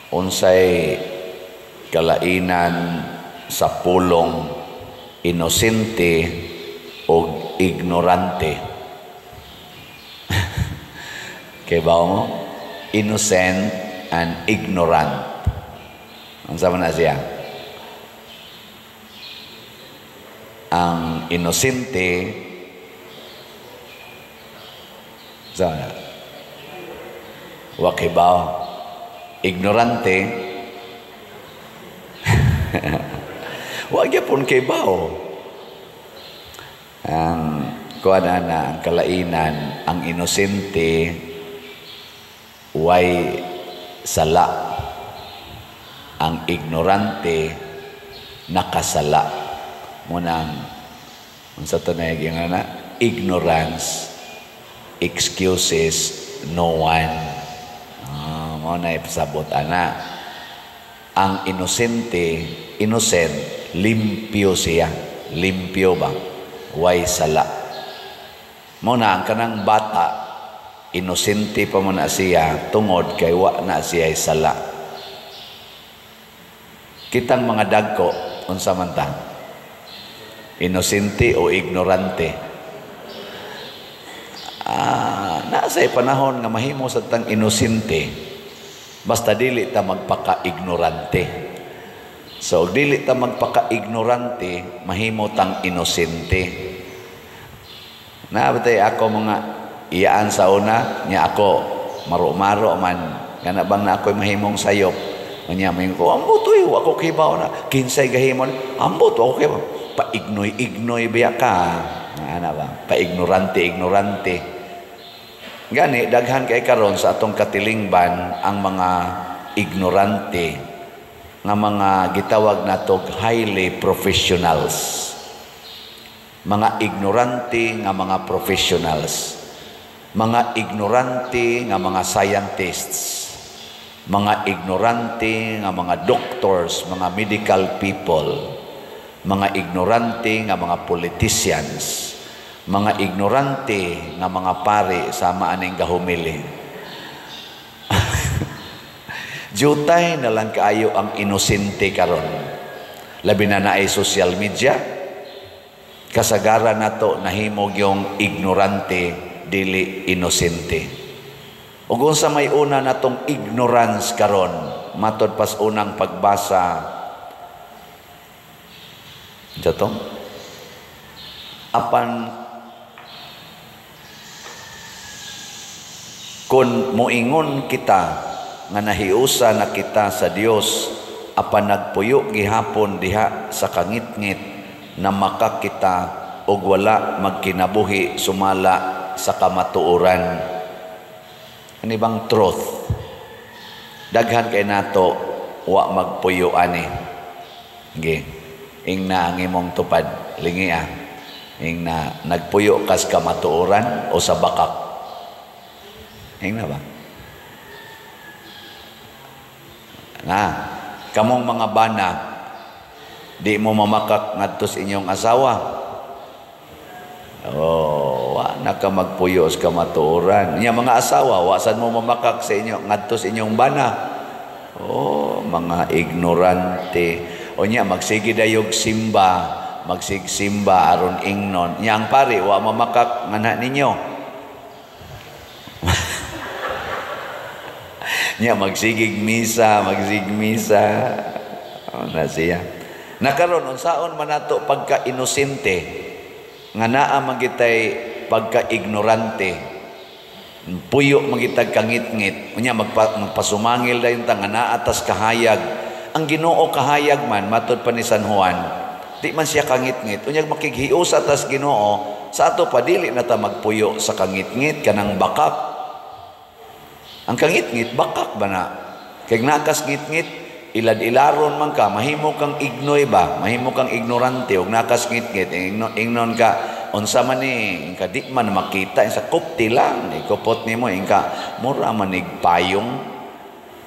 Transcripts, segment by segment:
Unsay kalainan sa pulong inosente o ignorante? Kay ba mo? Innocent and ignorant. Unsa man na siya? Ang inosente sa wa kay ba? Ignorante wa gyapon kay bao. Ang kuan na ang kalainan, ang inosente way sala, ang ignorante nakasala. Munang unsa to na yung na ignorance excuses no one. Mao na ipasabot ana. Ang inosente, innocent, limpyo siya. Limpyo ba? Way sala. Mao na ang kanang bata, inosente pa mo na siya tungod kay wa na siya sala. Kitang mga dagko, unsa man ta? Inosente o ignorante? Nasa panahon nga mahimo sa tang inosente, basta dili ta magpaka-ignorante. So, dili ta magpaka-ignorante, mahimo tang inosente. Nabatay ako mga iyaan sa una, nya ako maro-maro man, kana bang na ako'y mahimong sayop. Nya may ko, ambot uy, ako kibaw na, kinsay gahimon, ambot ako kibaw. Paignoy-ignoy biya ka. Ana ba? Paignorante-ignorante. Gani daghan kay karon sa atong katilingban ang mga ignorante nga mga gitawag natog highly professionals. Mga ignorante nga mga professionals. Mga ignorante nga mga scientists. Mga ignorante nga mga doctors, mga medical people. Mga ignorante nga mga politicians, mga ignorante nga mga pari sama aning gahumili. Jutay na lang kaayo ang inosente karon. Labi na naay social media, kasagaran nato nahimog yung ignorante dili inosente. Ug unsa may una natong ignorance karon, matod pas unang pagbasa jato apan kun moingon kita nga nahiusa na kita sa Dios, apan nagpuyo gihapon diha sa kangitngit na makakita og wala magkinabuhi sumala sa kamatuoran. Ani bang truth? Daghan kay nato wa magpuyo ani. Ge. Ing na ang imong tupad, lingi ah. Ing na nagpuyo kas kamatuoran o sa bakak. Ing na ba? Na, kamong mga bana, di mo mamakak ngadto sa inyong asawa. Oh, wa na ka magpuyo sa kamatuoran. Nya mga asawa, wa sad mo mamakak sa inyo ngadto sa inyong bana. Oh, mga ignorante. O niya, magsige dayog simba, magsigsimba aron ingnon. Niya ang pari, wa mamakak ngana ninyo. Niya, magsigig misa, magsigig misa. O, na siya. Nakaron, unsaon man nato pagka-inosente, nga naa magitay pagka-ignorante, puyo magitag kangitngit. Unya, magpasumangil dayon ta nga naa tas kahayag. Ang Ginoo kahayag man, matod pa ni San Juan, di man siya kangitngit. Unyag makighiusa tas Ginoo, sa ato pa dili na ta magpuyo sa kangitngit kanang bakak. Ang kangitngit bakak ba na? Kay nakas ngitngit, ilad-ilaron man ka, mahimo kang ignoy ba, mahimo kang ignorante og nakas ngitngit, ingnon ka unsa man ni, ingka di man makita sa kupti lang, ikupot nimo ingka mura man ig payong.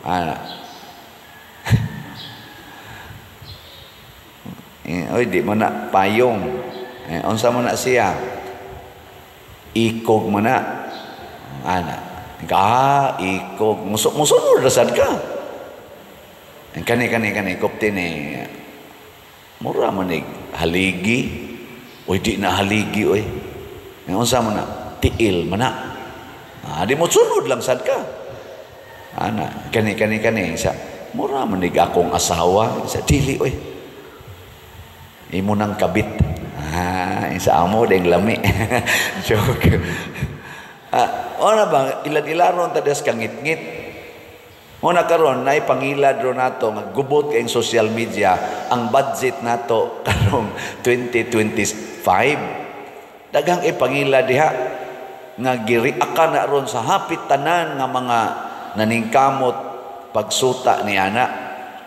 Ana. Oy, di man na payong. Unsa man na siya? Ikog man na. Ana. Ka ikog musunod rasad ka. Ang kani kani kani kupti ni mura man ni haligi. Uy, di na haligi oy. Ang unsa man na tiil man na. Ah, di mo sunod lang sad ka. Ana, kani kani kani sa mura man ni akong asawa sa dili oy. Imo nang kabit. Ah, sa amo ding lami. Joke. Ah, ona ba ilad-ilaron ta des kangit-ngit. Muna karon nay pangilad ro nato nga gubot kayong social media ang budget nato karong 2025. Daghang ipangilad diha nga giriakan na ron sa hapit tanan nga mga naningkamot pagsuta ni ana.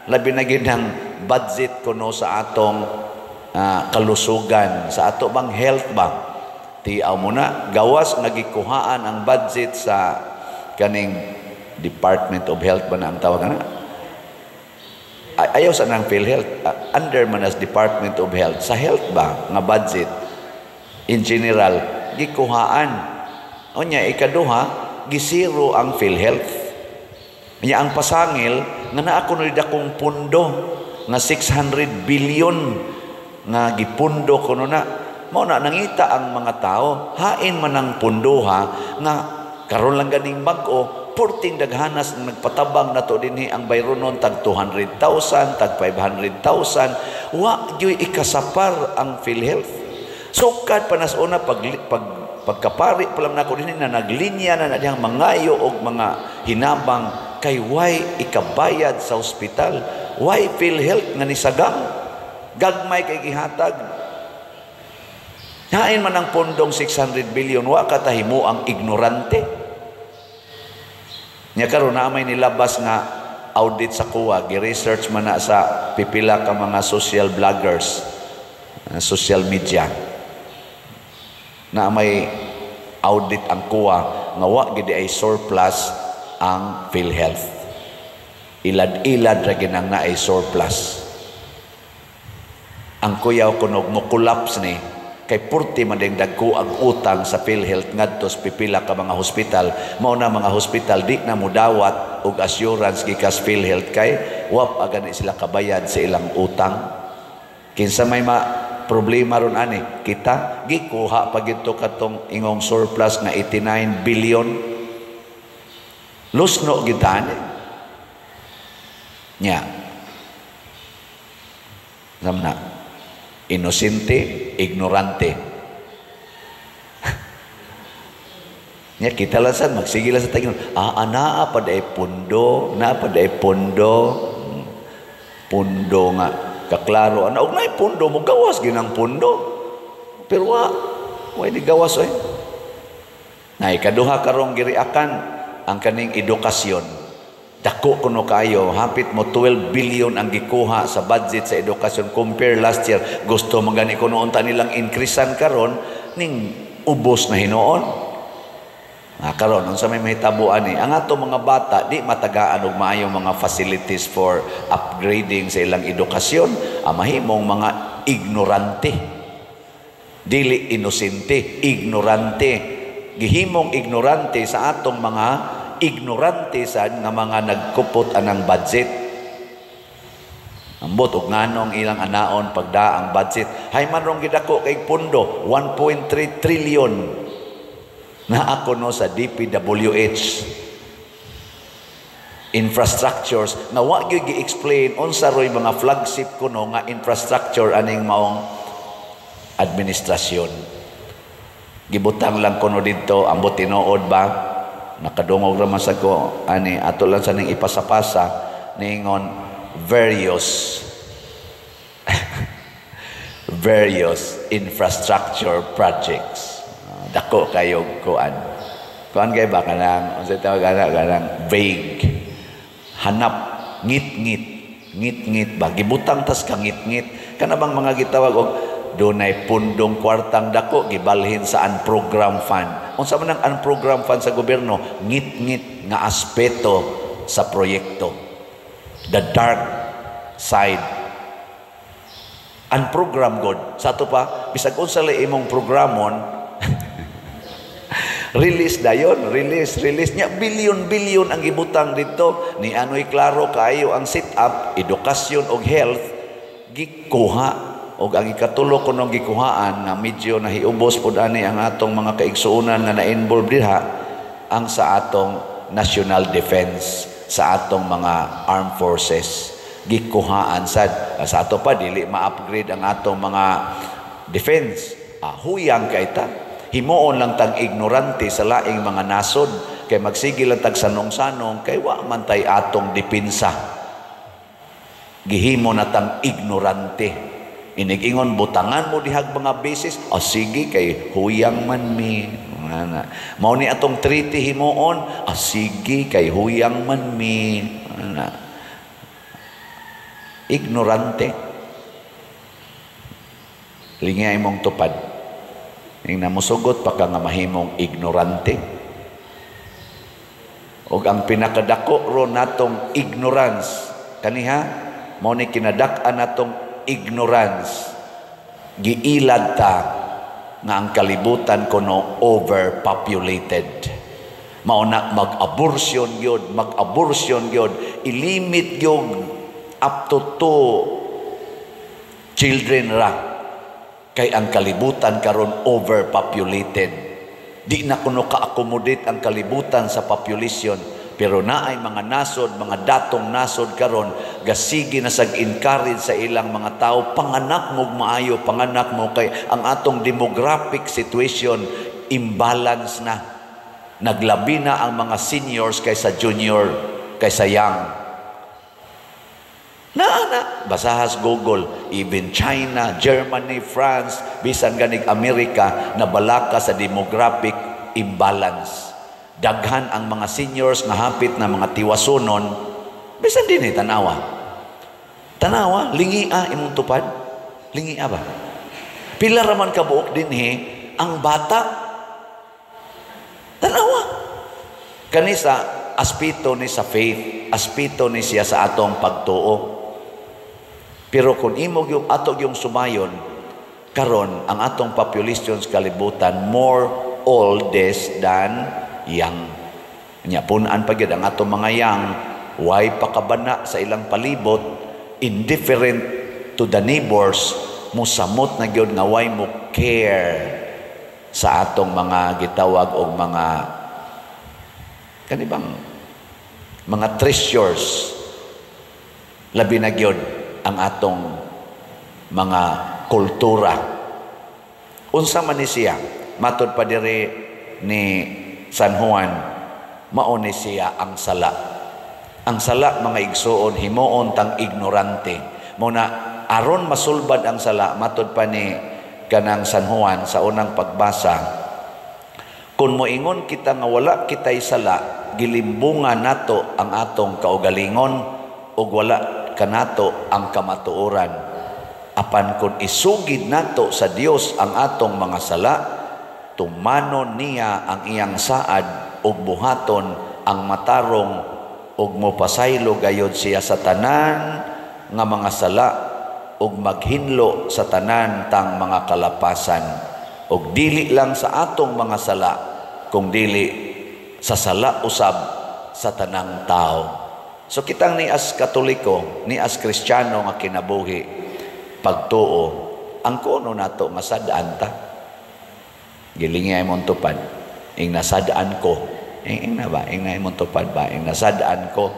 Labi na gid ang budget kuno sa atong kalusugan, sa ato bang health ba. Tiaw mo na gawas nga gikuhaan ang budget sa kaning Department of Health ba na ang tawag na? Ayaw sa nang PhilHealth, under man as Department of Health, sa health ba nga budget in general gikuhaan. Unya ikaduha, gisiro ang PhilHealth. Nya ang pasangil nga naa kuno dakong pundo nga 600 billion nga gipundo kuno na. Mao na nangita ang mga tao, hain man ang pundo ha nga karon lang ganing bag-o, purting daghanas ang nagpatabang nato dinhi ang bayronon tag 200,000, tag 500,000, wa gyoy ikasapar ang PhilHealth. Sukad pa nas una pag, pag pagkapari pa lang nako dinhi na naglinya na na dihang mangayo og mga hinabang kay way ikabayad sa ospital, way PhilHealth nga nisagang, gagmay kay gihatag. Hain man ang pundong 600 billion, wa ka tahimo ang ignorante. Nya karon na may nilabas nga audit sa COA, gi-research man na sa pipila ka mga social vloggers, social media. Na may audit ang COA nga wa gid ay surplus ang PhilHealth. Ilad-ilad ra ginang naay surplus. Ang kuyaw kunog mo collapse ni kay purti man ding dagko ang utang sa PhilHealth ngadto sa pipila ka mga hospital. Mao na mga hospital di na mudawat og assurance gikas PhilHealth kay wa pa gani sila kabayad sa ilang utang. Kinsa may ma problema ron ani? Kita gikuha pa gidto katong ingong surplus nga 89 billion. Lusno gid ani. Nya. Samna inosente, ignorante. Nya kita lang sad magsige lang sa tagin. Ah, anaa pa day pundo, na pa day pundo. Pundo nga kaklaro ana og nay pundo mo gawas ginang pundo. Pero wa wa di gawas oy. Na ikaduha karong giriakan ang kaning edukasyon. Dako kuno kayo, hapit mo 12 billion ang gikuha sa budget sa edukasyon compare last year. Gusto man gani kuno unta nilang increasean karon ning ubos na hinuon. Ah, karon unsa may mahitabo ani? Ang ato mga bata di matagaan og maayong mga facilities for upgrading sa ilang edukasyon, ang mahimong mga ignorante. Dili inosente, ignorante. Gihimong ignorante sa atong mga ignorante sa nga mga nagkupot anang budget. Ambot og nganong ilang anaon pagda ang budget. Hay man rong gidako kay pundo 1.3 trillion na ako no sa DPWH infrastructures na wa gyud gi-explain unsa roy mga flagship kuno nga infrastructure aning maong administrasyon. Gibutang lang kuno didto, ambot tinuod ba? Nakadungog ra man sa ko ani ato lang sa ning ipasapasa ningon various various infrastructure projects. Dako kayo kuan. Kuan kay ba kanang unsa tawag ana kanang vague. Hanap ngit-ngit, ngit-ngit ba gibutang tas ka ngit-ngit. Kana bang mga gitawag og dunay pundong kwartang dako gibalhin sa unprogram fund. Unsa man ang unprogram fund sa gobyerno? Ngit-ngit nga aspeto sa proyekto. The dark side. Unprogram god. Sa ato pa bisag unsa lay imong programon Release dayon, release, release. Nya billion-billion ang gibutang dito. Ni ano'y klaro kaayo ang sit up, edukasyon og health, gikuha. Og ang ikatulo kunong gikuhaan nga medyo nahiubos pod ani ang atong mga kaigsuonan nga na-involve diha, ang sa atong national defense, sa atong mga armed forces, gikuhaan sad. Sa ato pa dili ma-upgrade ang atong mga defense. Huyang kay ta, himuon lang tag ignorante sa laing mga nasod kay magsige lang tag sanong-sanong kay wa man tay atong depensa. Gihimo na tang ignorante. Inig-ingon butangan mo dihag mga bases, o sige kay huyang man mi. Ana. Mao ni atong treaty himuon, ah, sige kay huyang man mi. Ana. Ignorante. Lingay imong tupad. Ing namusugot pa ka nga mahimong ignorante. Og ang pinakadako ro natong ignorance kaniha, mao ni kinadak-an natong ignorance, giilad ta nga ang kalibutan kuno overpopulated. Mao na mag-abortion gyud, mag-abortion gyud, ilimit gyud up to two children ra kay ang kalibutan karon overpopulated. Di na kuno ka-accommodate ang kalibutan sa population. Pero naay mga nasod, mga datong nasod karon gasige na sag encourage sa ilang mga tao, panganak mo maayo, panganak mo kay ang atong demographic situation imbalance na. Naglabi na ang mga seniors kaysa junior, kaysa young. Na na, basahas Google, even China, Germany, France, bisan ganig Amerika, nabalaka sa demographic imbalance. Daghan ang mga seniors nga hapit na mga tiwasunon, bisan din eh, tanawa. Tanawa, lingia imong tupad. Lingia ba? Pila raman kabuok dinhi ang bata. Tanawa. Kanisa aspito ni sa faith, aspito ni siya sa atong pagtuo. Pero kung imo yung ato yung sumayon, karon ang atong population sa kalibutan more oldest than young. Nya punan pa gyud ang atong mga young, way pakabana sa ilang palibot, indifferent to the neighbors, musamot na gyud nga way mo care sa atong mga gitawag og mga kanibang mga treasures, labi na gyud ang atong mga kultura. Unsa man ni siya? Matod pa diri ni San Juan, mao ni siya ang sala. Ang sala, mga igsuon, himuon tang ignorante. Mao na aron masulbad ang sala, matod pa ni kanang San Juan sa unang pagbasa, kung moingon kita nga wala kitay sala, gilimbungan nato ang atong kaugalingon ug wala kanato ang kamatuoran. Apan kung isugid nato sa Dios ang atong mga sala, tumanon niya ang iyang saad ug buhaton ang matarong ug mopasaylo gayod siya sa tanan nga mga sala ug maghinlo sa tanan tang mga kalapasan. Ug dili lang sa atong mga sala, kung dili sa sala usab sa tanang tao. So kitang ni as Katoliko, ni as Kristiyano nga kinabuhi, pagtuo, ang kuno nato masadaan ta. Gilingi ay mong tupad. Ing nasadaan ko. Ing na ba? Ing na imong tupad ba? Ing nasadaan ko.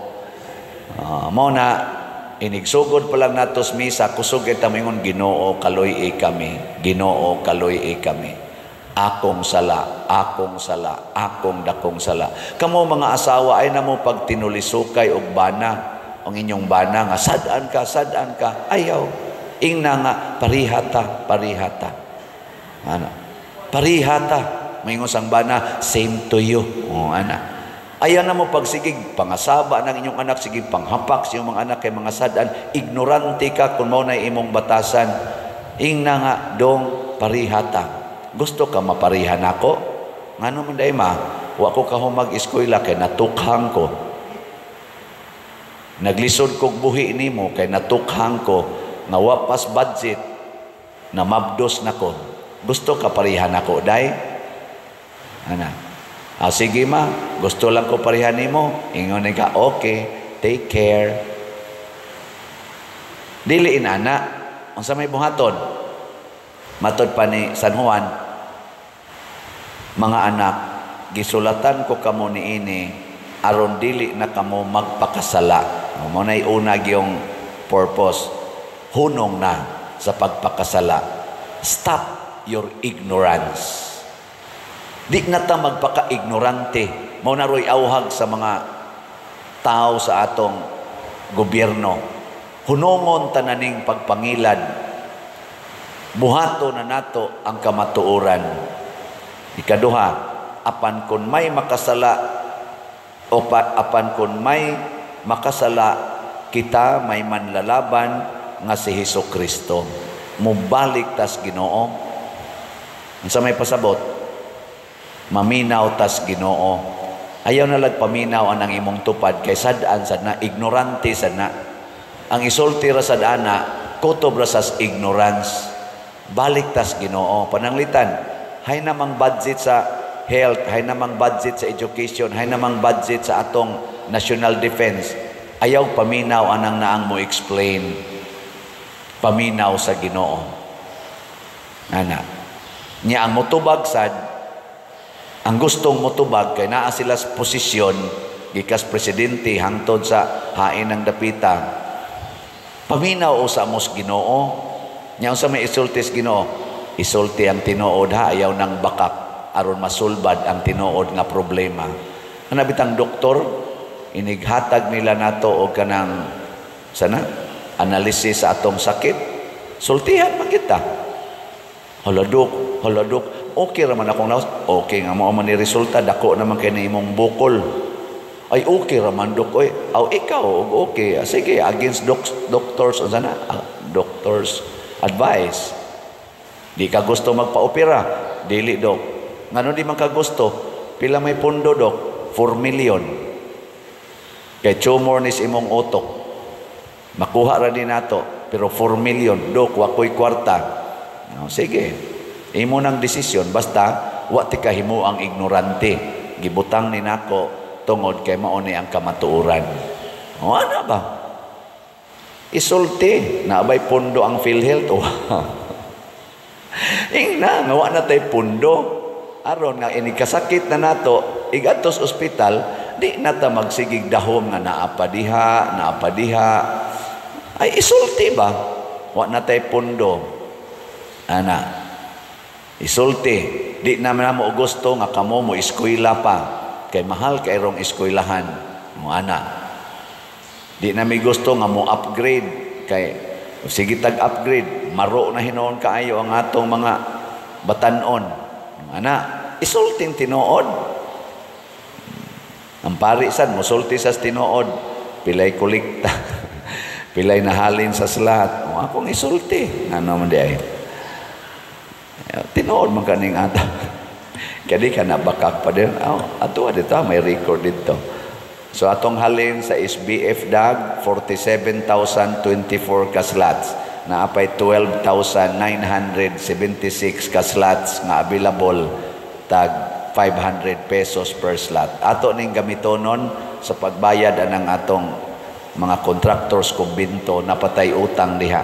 Mao na inigsugod pa lang nato sa misa, kusog kita moingon, "Ginoo, kaloy kami. Ginoo, kaloy kami. Akong sala, akong sala, akong dakong sala." Kamo mga asawa ay namo pag tinulisukay og bana, ang inyong bana nga sad-an ka, sad-an ka, ayaw. Ingna nga parihata, parihata. Ana. Parihata. Maingon sang bana, "Same to you." Oh, ana. Ayaw na mo pagsigig pangasaba ng inyong anak, sige panghapak sa inyong mga anak kay mga sad-an, ignorante ka kung mao na imong batasan. Ingna nga dong parihata. Gusto ka maparihan nako? Ngano man day ma? Wa ko kahumag eskwela kay natukhang ko. Naglisod kog buhi nimo kay natukhang ko nga wa pas budget na mabdos nako. Gusto ka parihan nako day? Ana. Ah, sige ma, gusto lang ko parehan nimo. Ingon ni ka, "Okay, take care." Dili inana. Unsa may buhaton? Matod pa ni San Juan, "Mga anak, gisulatan ko kamo niini aron dili na kamo magpakasala." Mao nay una gyung purpose. Hunong na sa pagpakasala. Stop your ignorance. Di na ta magpaka-ignorante. Mao na ro'y awhag sa mga tao sa atong gobyerno. Hunongon tananing pagpangilad. Buhato na nato ang kamatuoran. Ikaduha, apan kung may makasala o pa, apan kung may makasala, kita may manlalaban nga si Hesus Kristo. Mubalik tas Ginoo. Unsa may pasabot? Maminaw tas Ginoo. Ayaw na lag paminaw anang imong tupad kay sad-an sad na, ignorante sad na. Ang isulti ra sad ana, kutob ra sa ignorance. Balik tas Ginoo. Pananglitan, hay namang budget sa health, hay namang budget sa education, hay namang budget sa atong national defense. Ayaw paminaw anang naang mo explain. Paminaw sa Ginoo. Ana. Nya ang motubag sad, ang gustong motubag kay naa sila sa posisyon gikas presidente hangtod sa hain ng dapita. Paminaw usa mo sa Ginoo. Nya unsa may isulti sa Ginoo? Isulti ang tinuod ha, ayaw nang bakak aron masulbad ang tinuod nga problema. Ana bitang doktor, inighatag nila nato og kanang sana analysis sa atong sakit. Sultihan man kita. "Hala dok, hala dok, okay ra man akong lawas." "Okay nga mao man ni resulta, dako naman kay ni imong bukol." "Ay, okay ra man, dok oy." "Aw, ikaw og okay. Ah, sige, against doctors unsa na? Ah, doctors advice. Di ka gusto magpa-opera?" "Dili, dok." "Ngano di man ka gusto?" "Pila may pundo, dok?" "4 million. Kay tumor nis imong utok. Makuha ra din nato, pero 4 million, dok, wa ko'y kwarta." "No, sige. Imo nang desisyon, basta wa ti kahimo ang ignorante. Gibutang ni nako tungod kay mao ni ang kamatuoran." O ano ba? Isulti, naabay pundo ang PhilHealth. Oh. Ingna, nga wa na tay pundo. Aron nga inikasakit na nato, igadtos ospital, di na ta magsigig dahom nga naa pa diha, naa pa diha. Ay, isulti ba? Wa na tay pundo. Ana. Isulti. Di naman mo gusto nga kamo mo eskwela pa. Kay mahal kay rong eskwelahan. Mo ana. Di na mi gusto nga mo upgrade kay sige tag upgrade, maro na hinuon kaayo ang atong mga batanon. Ana, isulting tinuod. Ang pari sad mosulti sa tinuod, pilay kolekta. Pilay nahalin sa slot. O akong isulti. Ano man di ay. Tinuod man kaning ata. Kaya di ka nabakak pa din. Oh, ato dito, may record dito. So atong halin sa SBF DAG, 47,024 ka slots. Naapay 12,976 ka slots nga available, tag 500 pesos per slot. Ato ning gamitonon sa pagbayad anang atong mga contractors kumbinto, napatay utang diha.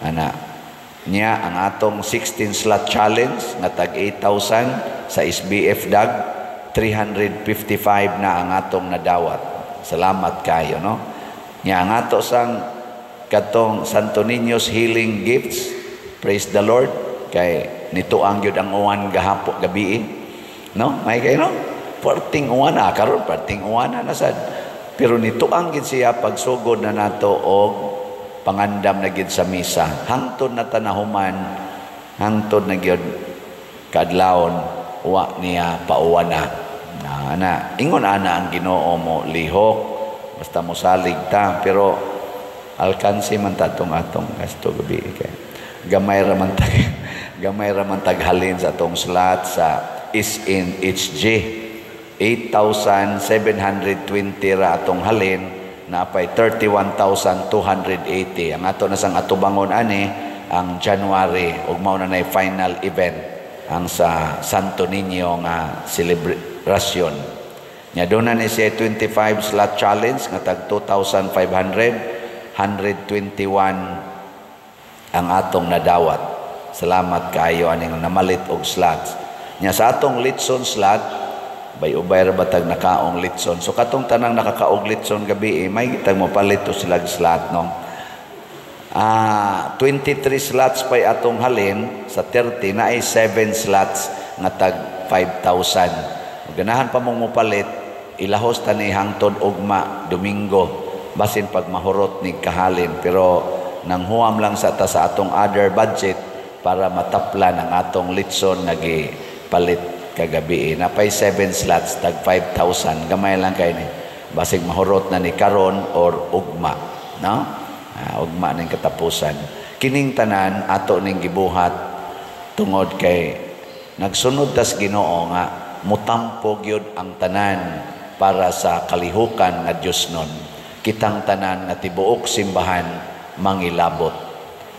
Ana. Nya ang atong 16 slot challenge nga tag 8,000 sa SBF DAG, 355 na ang atong nadawat. Salamat kayo, no? Nya ang ato sang katong Santo Niño's Healing Gifts. Praise the Lord kay nituang gyud ang uwan gahapo gabi. No? May kayo, no? Perting uwan na karon, perting uwan na sad. Pero nituang gid siya pagsugod na nato og pangandam na gid sa misa. Hangtod na tanahuman, hangtod na gyud kaadlawon, wa niya pauwan na. Na, na ingon ana ang Ginoo mo lihok basta mosalig ta, pero alkansi man tatong atong gasto gabi kay gamay ra man taghalin sa atong slot sa SNHG. 8,720 ra atong halin, napay 31,280 ang ato na sang atubangon ani ang January ug mao na nay final event. Ang sa Santo Niño nga celebration. Nya doon na ni siya 25 slot challenge nga tag 2,500, 121 ang atong nadawat. Salamat kaayo aning namalit og slots. Nya sa atong litson slot, bay ubay ra batag nakaong litson. So katong tanang nakakaog litson gabi, eh, may gitag mo palit to sila slot, no. 23 slots pa'y atong halin sa 30 na ay 7 slots nga tag 5,000. Ganahan pa mong mopalit, ilahos ta ni hangtod ugma, Domingo, basin pag mahurot ni kahalin, pero nang huam lang sa ta sa atong other budget para mataplan ang atong litson nga palit kagabi. Napay 7 slots tag 5,000, gamay lang kay ni, basig mahurot na ni karon or ugma, no? Ugma ning katapusan. Kining tanan ato ning gibuhat tungod kay nagsunod tas Ginoo nga mutampo gyud ang tanan para sa kalihukan nga Dios nun. Kitang tanan nga tibuok simbahan mangilabot.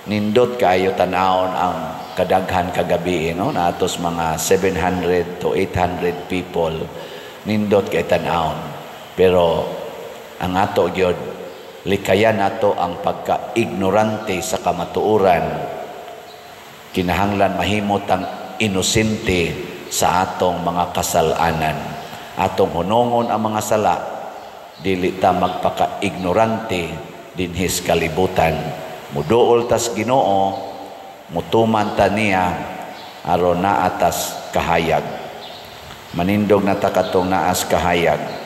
Nindot kaayo tan-awon ang kadaghan kagabi, no? Naatos mga 700 to 800 people. Nindot kay tan-awon. Pero ang ato gyud, likayan nato ang pagka-ignorante sa kamatuoran. Kinahanglan mahimot ang inosente sa atong mga kasalanan. Atong hunongon ang mga sala, dili ta magpaka-ignorante dinhis kalibutan. Muduol tas Ginoo, mutuman ta niya aron naa tas kahayag. Manindog na ta katong naas kahayag.